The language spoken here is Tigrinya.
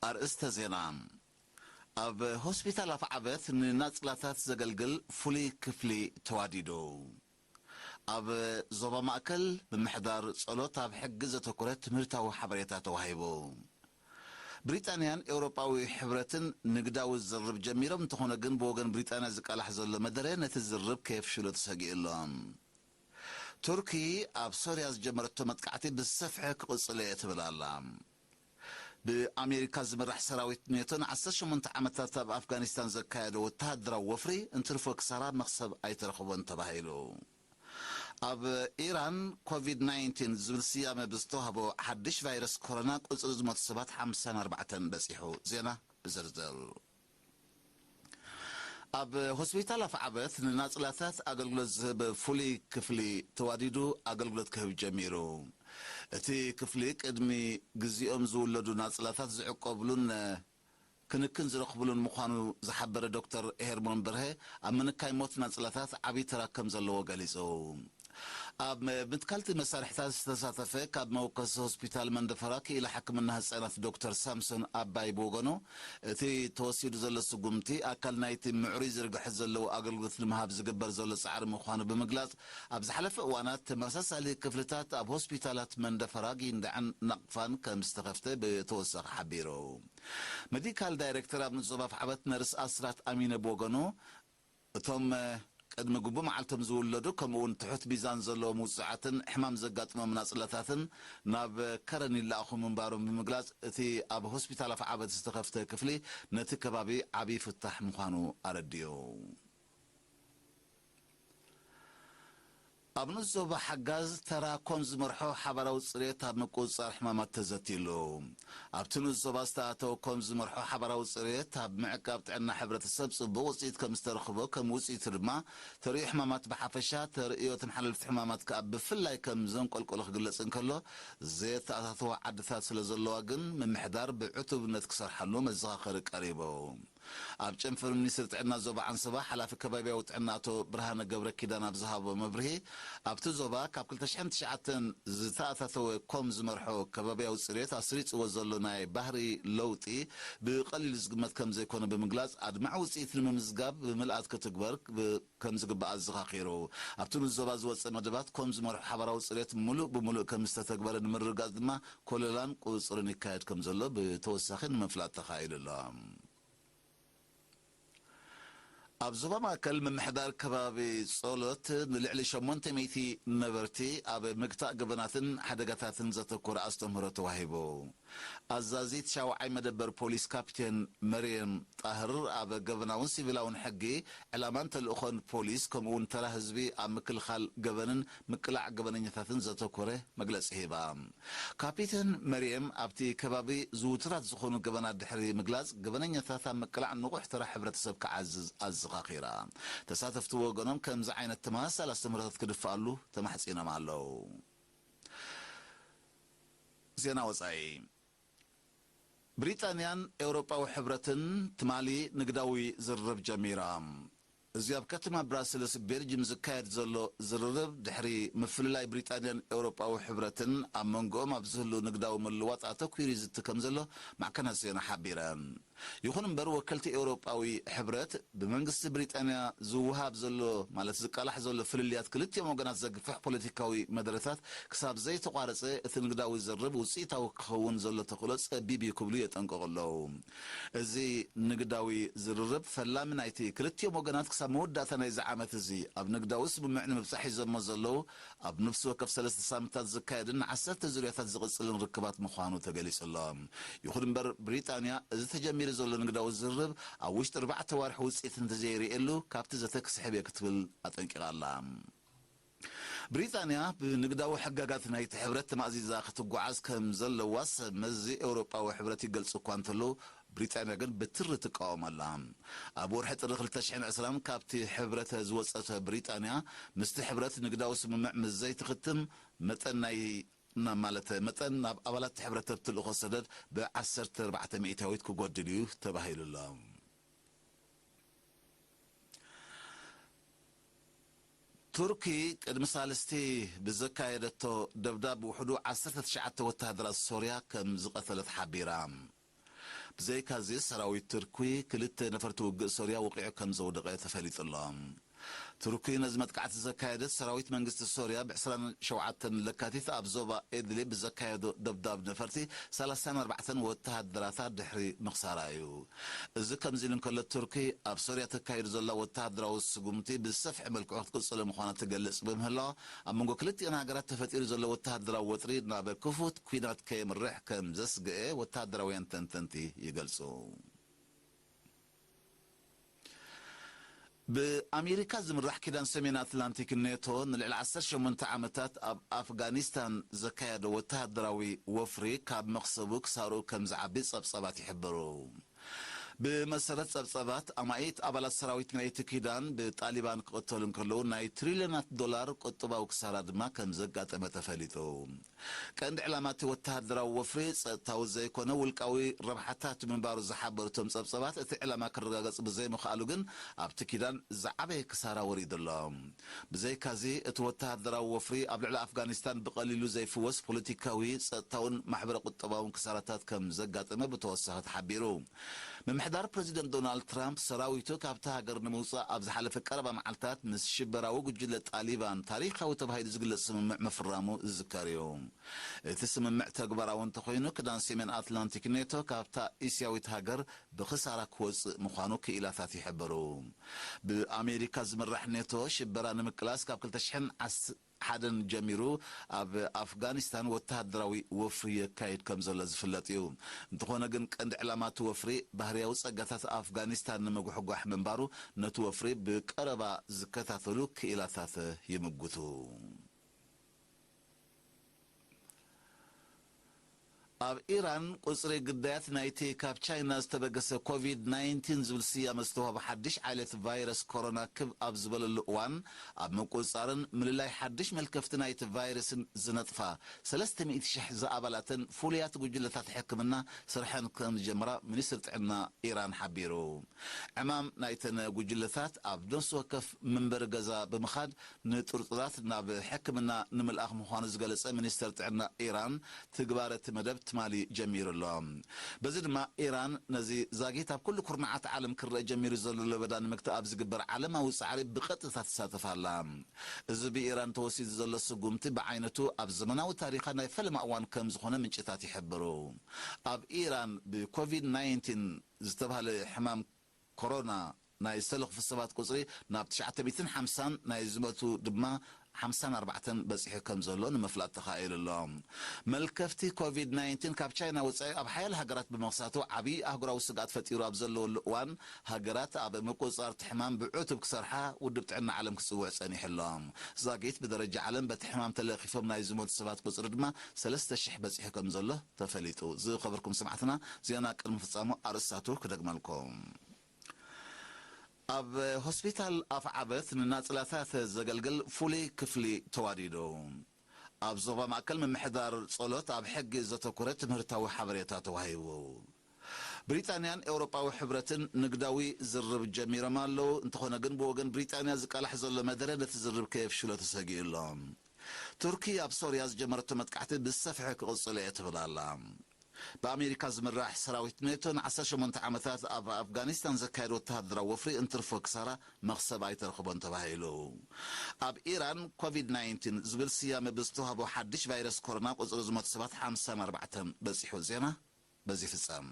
ኣርእስተ ዜና። ኣብ ሆስፒታል ኣፍዓበት ንናጽላታት ዘገልግል ፍሉይ ክፍሊ ተዋዲዱ። ኣብ ዞባ ማእከል ምምሕዳር ጸሎት ኣብ ሕጊ ዘተኮረ ትምህርታዊ ሓበሬታ ተዋሂቡ። ብሪጣንያን ኤውሮጳዊ ሕብረትን ንግዳዊ ዝርርብ ጀሚሮም፣ እንተኾነ ግን ብወገን ብሪጣንያ ዝቃላሕ ዘሎ መደረ ነቲ ዝርርብ ከየፍሽሎ ተሰጊኡ ኣሎ። ቱርኪ ኣብ ሶርያ ዝጀመረቶ መጥቃዕቲ ብዝሰፍሐ ክቕጽል እየ ትብል ኣላ። ብኣሜሪካ ዝምራሕ ሰራዊት ኔቶ ንዓሰርተ ሸሞንተ ዓመታት ኣብ ኣፍጋኒስታን ዘካየዶ ወተሃደራዊ ወፍሪ እንትርፎ ክሳራ መኽሰብ ኣይተረኽቦን ተባሂሉ። ኣብ ኢራን ኮቪድ ናይንቲን ዝብል ስያመ ብዝተዋህቦ ሓድሽ ቫይረስ ኮሮና ቁጽሪ ዝሞቱ ሰባት ሓምሳን ኣርባዕተን በጺሑ። ዜና ብዝርዝር። ኣብ ሆስፒታል ኣፍዓበት ንናጽላታት ኣገልግሎት ዝህብ ፍሉይ ክፍሊ ተዋዲዱ ኣገልግሎት ክህብ ጀሚሩ። እቲ ክፍሊ ቅድሚ ግዜኦም ዝውለዱ ናጽላታት ዝዕቆብሉን ክንክን ዝረኽብሉን ምዃኑ ዝሓበረ ዶክተር ሄርሞን በርሀ፣ ኣብ ምንካይ ሞት ናጽላታት ዓብዪ ተራ ከም ዘለዎ ገሊጹ። ኣብ ምትካልቲ መሳርሕታት ዝተሳተፈ ካብ መወከሲ ሆስፒታል መንደፈራ ክኢላ ሕክምና ህጻናት ዶክተር ሳምሶን ኣባይ ብወገኑ፣ እቲ ተወሲዱ ዘሎ ስጉምቲ ኣካል ናይቲ ምዕሩይ ዝርግሐ ዘለዉ ኣገልግሎት ንምሃብ ዝግበር ዘሎ ጻዕሪ ምዃኑ ብምግላጽ፣ ኣብ ዝሓለፈ እዋናት ተመሳሳሊ ክፍልታት ኣብ ሆስፒታላት መንደፈራ፣ ጊንዳዕን ናቕፋን ከም ዝተኸፍተ ብተወሳኺ ሓቢሩ። ሜዲካል ዳይሬክተር ኣብ ንጹብ ኣፍዓበት ነርስ ኣስራት ኣሚነ ብወገኑ፣ እቶም ቅድሚ ግቡእ መዓልቶም ዝውለዱ፣ ከምኡ እውን ትሑት ሚዛን ዘለዎም ውጹዓትን ሕማም ዘጋጥሞም ናጽላታትን ናብ ከረን ይለኣኹ ምንባሮም ብምግላጽ፣ እቲ ኣብ ሆስፒታል ኣፍዓበት ዝተኸፍተ ክፍሊ ነቲ ከባቢ ዓቢ ፍታሕ ምዃኑ ኣረዲኡ። ኣብ ንኡስ ዞባ ሓጋዝ ተራ ኮም ዝመርሖ ሓባራዊ ጽሬት ኣብ ምቁጽጻር ሕማማት ተዘትዩ ኣሎ። ኣብቲ ንኡስ ዞባ ዝተኣተወ ኮም ዝመርሖ ሓባራዊ ጽሬት ኣብ ምዕቃብ ጥዕና ሕብረተሰብ ጽቡቕ ውጽኢት ከም ዝተረኽቦ፣ ከም ውጽኢቱ ድማ ተርእዮ ሕማማት ብሓፈሻ፣ ተርእዮ ተመሓላለፍቲ ሕማማት ከኣ ብፍላይ ከም ዘንቆልቆሎ ክግለጽ እንከሎ፣ ዘየተኣታተዋ ዓድታት ስለ ዘለዋ ግን ምምሕዳር ብዕቱብነት ክሰርሓሉ መዘኻኸሪ ቀሪቡ። ኣብ ጨንፈር ሚኒስትሪ ጥዕና ዞባ ዓንሰባ ሓላፊ ከባቢያዊ ጥዕና ኣቶ ብርሃነ ገብረ ኪዳን ኣብ ዝሃቦ መብርሂ፣ ኣብቲ ዞባ ካብ ክልተ ሽሕን ትሽዓተን ዝተኣታተወ ኮም ዝመርሖ ከባቢያዊ ጽሬት ኣስሪጽዎ ዘሎ ናይ ባህሪ ለውጢ ብቐሊሉ ዝግመት ከም ዘይኮነ ብምግላጽ፣ ኣድማዒ ውጽኢት ንምምዝጋብ ብምልኣት ክትግበር ብ-፣ ከም ዝግባእ ኣዘኻኺሩ። ኣብቲ ንዞባ ዝወጸ መደባት ኮም ዝመርሖ ሓባራዊ ጽሬት ምሉእ ብምሉእ ከም ዝተተግበረ ንምርግጋጽ ድማ ኮለላን ቁጽርን ይካየድ ከም ዘሎ ብተወሳኺ ንምፍላጥ ተኻኢሉ ኣሎ። ኣብ ዞባ ማእከል ምምሕዳር ከባቢ ጸሎት ንልዕሊ ሸሞንተ ሚእቲ ነበርቲ ኣብ ምግታእ ገበናትን ሓደጋታትን ዘተኮረ ኣስተምህሮ ተዋሂቡ። ኣዛዚት ሻውዓይ መደበር ፖሊስ ካፕቴን መርየም ጣህር ኣብ ገበናውን ሲቪላውን ሕጊ፣ ዕላማን ተልእኾን ፖሊስ፣ ከምኡ እውን ተራ ህዝቢ ኣብ ምክልኻል ገበንን ምቅላዕ ገበነኛታትን ዘተኮረ መግለጺ ሂባ። ካፒተን መርየም ኣብቲ ከባቢ ዝውቱራት ዝኾኑ ገበናት ድሕሪ ምግላጽ፣ ገበነኛታት ኣብ ምቅላዕ ንቑሕ ተራ ሕብረተሰብ ክዓዝዝ ኣዘኻኺራ። ተሳተፍቲ ወገኖም ከምዚ ዓይነት ተመሳሳሊ ኣስተምህሮታት ክድፍኣሉ ተማሕጺኖም ኣለዉ። ዜና ወጻኢ። ብሪጣንያን ኤውሮጳዊ ሕብረትን ትማሊ ንግዳዊ ዝርርብ ጀሚራ። እዚ ኣብ ከተማ ብራስልስ ቤልጅም ዝካየድ ዘሎ ዝርርብ፣ ድሕሪ ምፍልላይ ብሪጣንያን ኤውሮጳዊ ሕብረትን ኣብ መንጎኦም ኣብ ዝህሉ ንግዳዊ ምልዋጥ ኣተኲሩ ይዝቲ ከም ዘሎ ማዕከናት ዜና ሓቢረን። ይኹን እምበር፣ ወከልቲ ኤውሮጳዊ ሕብረት፣ ብመንግስቲ ብሪጣንያ ዝወሃብ ዘሎ፣ ማለት ዝቃላሕ ዘሎ ፍልልያት ክልቲኦም ወገናት ዘግፍሕ ፖለቲካዊ መደረታት ክሳብ ዘይተቋረጸ፣ እቲ ንግዳዊ ዝርርብ ውጽኢታዊ ክኸውን ዘሎ ተኽእሎ ጸቢብ እዩ ክብሉ የጠንቅቑ ኣለዉ። እዚ ንግዳዊ ዝርርብ ፈላሚ ናይቲ ክልቲኦም ወገናት ክሳብ መወዳእታ ናይዚ ዓመት እዚ ኣብ ንግዳዊ ስምምዕ ንምብጻሕ ሒዞሞ ዘለዉ ኣብ ነፍሲ ወከፍ ሰለስተ ሳምንታት ዝካየድን ንዓሰርተ ዙርያታት ዝቕጽልን ርክባት ምዃኑ ተገሊጹ ኣሎ። ይኹን እምበር፣ ብሪጣንያ እዚ ተጀሚሩ ዘሎ ንግዳዊ ዝርርብ ኣብ ውሽጢ ኣርባዕተ ኣዋርሕ ውጽኢት እንተዘይርእየሉ፣ ካብቲ ዘተ ክስሕብ እየ ክትብል ኣጠንቂቓ ኣላ። ብሪጣንያ ብንግዳዊ ሕጋጋት ናይቲ ሕብረት ተማእዚዛ ክትጓዓዝ ከም ዘለዋ ሰብ መዚ ኤውሮጳዊ ሕብረት ይገልጹ እኳ እንተለዉ፣ ብሪጣንያ ግን ብትሪ ትቃወም ኣላ። ኣብ ወርሒ ጥሪ ክልተ ሽሕን ዕስራን ካብቲ ሕብረት ዝወጸት ብሪጣንያ፣ ምስቲ ሕብረት ንግዳዊ ስምምዕ ምስ ዘይትኽትም፣ መጠን ናይ፣ ና-፣ ማለት መጠን ናብ ኣባላት ሕብረት እትልእኾ ሰደድ ብዓሰርተ ኣርባዕተ ሚእታዊት ክጎድል እዩ ተባሂሉ ኣሎ። ቱርኪ ቅድሚ ሳልስቲ ብዘካየደቶ ደብዳብ ውሕዱ ዓሰርተ ትሽዓተ ወተሃደራት ሶርያ ከም ዝቐተለት ሓቢራ። ብዘይካዚ ሰራዊት ቱርኪ ክልተ ነፈርቲ ውግእ ሶርያ ወቒዑ ከም ዘውደቐ ተፈሊጡ ኣሎ። ቱርኪ ነዚ መጥቃዕቲ ዘካየደት ሰራዊት መንግስቲ ሶርያ ብ ዕስራን ሸውዓተን ለካቲት ኣብ ዞባ ኢድሊብ ብዘካየዶ ደብዳብ ነፈርቲ ሰላሳን ኣርባዕተን ወተሃደራታ ድሕሪ ምኽሳራ እዩ። እዚ ከምዚ ኢሉ እንከሎ ቱርኪ ኣብ ሶርያ ተካይዱ ዘላ ወተሃደራዊ ስጉምቲ ብዝሰፍሐ መልክዑ ክትቅጽሎ ምዃና ትገልጽ ብምህላዋ ኣብ መንጎ ክልቲኣን ሃገራት ተፈጢሩ ዘሎ ወተሃደራዊ ወጥሪ ናብ ክፉት ኲናት ከየምርሕ ከም ዘስግአ ወተሃደራውያን ተንተንቲ ይገልጹ። ብኣሜሪካ ዝምራሕ ኪዳን ሰሜን ኣትላንቲክ ኔቶ ንልዕሊ ዓሰርተ ሸሞንተ ዓመታት ኣብ ኣፍጋኒስታን ዘካየዶ ወተሃደራዊ ወፍሪ ካብ መኽሰቡ ክሳሩ ከም ዝዓቢ ጸብጸባት ይሕብሩ። ብመሰረት ጸብጸባት ኣማኢት ኣባላት ሰራዊት ናይቲ ኪዳን ብጣሊባን ክቕተሉ እንከለዉ ናይ ትሪልዮናት ዶላር ቁጠባዊ ክሳራ ድማ ከም ዘጋጠመ ተፈሊጡ። ቀንዲ ዕላማ እቲ ወተሃደራዊ ወፍሪ ጸጥታዊ ዘይኮነ ውልቃዊ ረብሓታት ምንባሩ ዝሓበሩ እቶም ጸብጸባት እቲ ዕላማ ክረጋገጽ ብዘይምኽኣሉ ግን ኣብቲ ኪዳን ዝዓበየ ክሳራ ወሪዱ ኣሎ። ብዘይካዚ እቲ ወተሃደራዊ ወፍሪ ኣብ ልዕሊ ኣፍጋኒስታን ብቐሊሉ ዘይፍወስ ፖለቲካዊ፣ ጸጥታውን ማሕበረ ቁጠባውን ክሳራታት ከም ዘጋጠመ ብተወሳኺ ተሓቢሩ። ምምሕዳር ፕረዚደንት ዶናልድ ትራምፕ ሰራዊቱ ካብታ ሃገር ንምውጻእ ኣብ ዝሓለፈ ቀረባ መዓልታት ምስ ሽበራዊ ጉጅለ ጣሊባን ታሪኻዊ ተባሂሉ ዝግለጽ ስምምዕ ምፍራሙ ዝዝከር እዩ። እቲ ስምምዕ ተግባራዊ እንተኾይኑ ክዳን ሰሜን ኣትላንቲክ ኔቶ ካብታ እስያዊት ሃገር ብኽሳራ ክወጽእ ምዃኑ ክኢላታት ይሕብሩ። ብኣሜሪካ ዝምራሕ ኔቶ ሽበራ ንምቅላስ ካብ ክልተ ሽሕን ሓደን ጀሚሩ ኣብ ኣፍጋኒስታን ወተሃደራዊ ወፍሪ የካይድ ከም ዘሎ ዝፍለጥ እዩ። እንተኾነ ግን ቀንዲ ዕላማ እቲ ወፍሪ ባህርያዊ ጸጋታት ኣፍጋኒስታን ንምጉሕጓሕ ምንባሩ ነቲ ወፍሪ ብቀረባ ዝከታተሉ ክኢላታት ይምጉቱ። ኣብ ኢራን ቁጽሪ ግዳያት ናይቲ ካብ ቻይና ዝተበገሰ ኮቪድ ናይንቲን ዝብል ስያመ ዝተዋህቦ ሓድሽ ዓይነት ቫይረስ ኮሮና ክብ ኣብ ዝበለሉ እዋን ኣብ ምቁጽጻርን ምልላይ ሓድሽ መልከፍቲ ናይቲ ቫይረስን ዝነጥፋ ሰለስተ ሚእቲ ሽሕ ዝኣባላተን ፍሉያት ጉጅለታት ሕክምና ስርሐን ከም ዝጀመራ ሚኒስትሪ ጥዕና ኢራን ሓቢሩ። ዕማም ናይተን ጉጅለታት ኣብ ነፍሲ ወከፍ መንበሪ ገዛ ብምኻድ ንጥርጡራት ናብ ሕክምና ንምልኣኽ ምዃኑ ዝገለጸ ሚኒስተር ጥዕና ኢራን፣ ትግባረ እቲ መደብ ትማሊ ጀሚሩ ኣሎ። በዚ ድማ ኢራን ነዚ ዛጊት ኣብ ኩሉ ኩርናዓት ዓለም ክረአ ጀሚሩ ዘሎ ለበዳ ንምግታእ ኣብ ዝግበር ዓለማዊ ጻዕሪ ብቐጥታ ትሳተፍ ኣላ። እዚ ብኢራን ተወሲዱ ዘሎ ስጉምቲ ብዓይነቱ ኣብ ዘመናዊ ታሪኻ ናይ ፈለማ እዋን ከም ዝኾነ ምንጭታት ይሕብሩ። ኣብ ኢራን ብኮቪድ ናይንቲን ዝተባህለ ሕማም ኮሮና ናይ ዝተለኽፉ ሰባት ቁጽሪ ናብ ትሽዓተ ሚእትን ሓምሳን ናይ ዝሞቱ ድማ ሓምሳን ኣርባዕተን በጺሑ ከም ዘሎ ንምፍላጥ ተኻኢሉ ኣሎ። መልከፍቲ ኮቪድ ናይንቲን ካብ ቻይና ወጻኢ ኣብ ሓያለ ሃገራት ብምኽሳቱ ዓብዪ ኣህጉራዊ ስግኣት ፈጢሩ ኣብ ዘለወሉ እዋን፣ ሃገራት ኣብ ምቁጽጻር እቲ ሕማም ብዕቱብ ክሰርሓ ውድብ ጥዕና ዓለም ክጽውዕ ጸኒሑ ኣሎ። ዛጊት ብደረጃ ዓለም በቲ ሕማም ተለኺፎም ናይ ዝሞቱ ሰባት ቁጽሪ ድማ ሰለስተ ሽሕ በጺሑ ከም ዘሎ ተፈሊጡ። ዝኸበርኩም ሰማዕትና፣ ዜና ቅድሚ ፍጻሙ ኣርእስታቱ ክደግመልኩም። ኣብ ሆስፒታል ኣፍዓበት ንናጽላታት ዘገልግል ፍሉይ ክፍሊ ተዋዲዱ። ኣብ ዞባ ማእከል ምምሕዳር ጸሎት ኣብ ሕጊ ዘተኮረ ትምህርታዊ ሓበሬታ ተዋሂቡ። ብሪጣንያን ኤውሮጳዊ ሕብረትን ንግዳዊ ዝርርብ ጀሚሮም ኣለዉ። እንተኾነ ግን ብወገን ብሪጣንያ ዝቃላሕ ዘሎ መደረ ነቲ ዝርርብ ከየፍሽሎ ተሰጊኡ ኣሎ። ቱርኪ ኣብ ሶርያ ዝጀመረቶ መጥቃዕቲ ብዝሰፍሐ ክቕጽል እየ ትብል ኣላ። ብኣሜሪካ ዝምራሕ ሰራዊት ኔቶ ንዓሰርተ ሸሞንተ ዓመታት ኣብ ኣፍጋኒስታን ዘካየዶ ወተሃደራዊ ወፍሪ እንትርፎ ክሳራ መኽሰብ ኣይተረኽቦን ተባሂሉ። ኣብ ኢራን ኮቪድ ናይንቲን ዝብል ስያመ ብዝተዋህቦ ሓድሽ ቫይረስ ኮሮና ቁጽሪ ዝሞቱ ሰባት ሓምሳን ኣርባዕተን በጺሑ። ዜና በዚ ይፍጸም።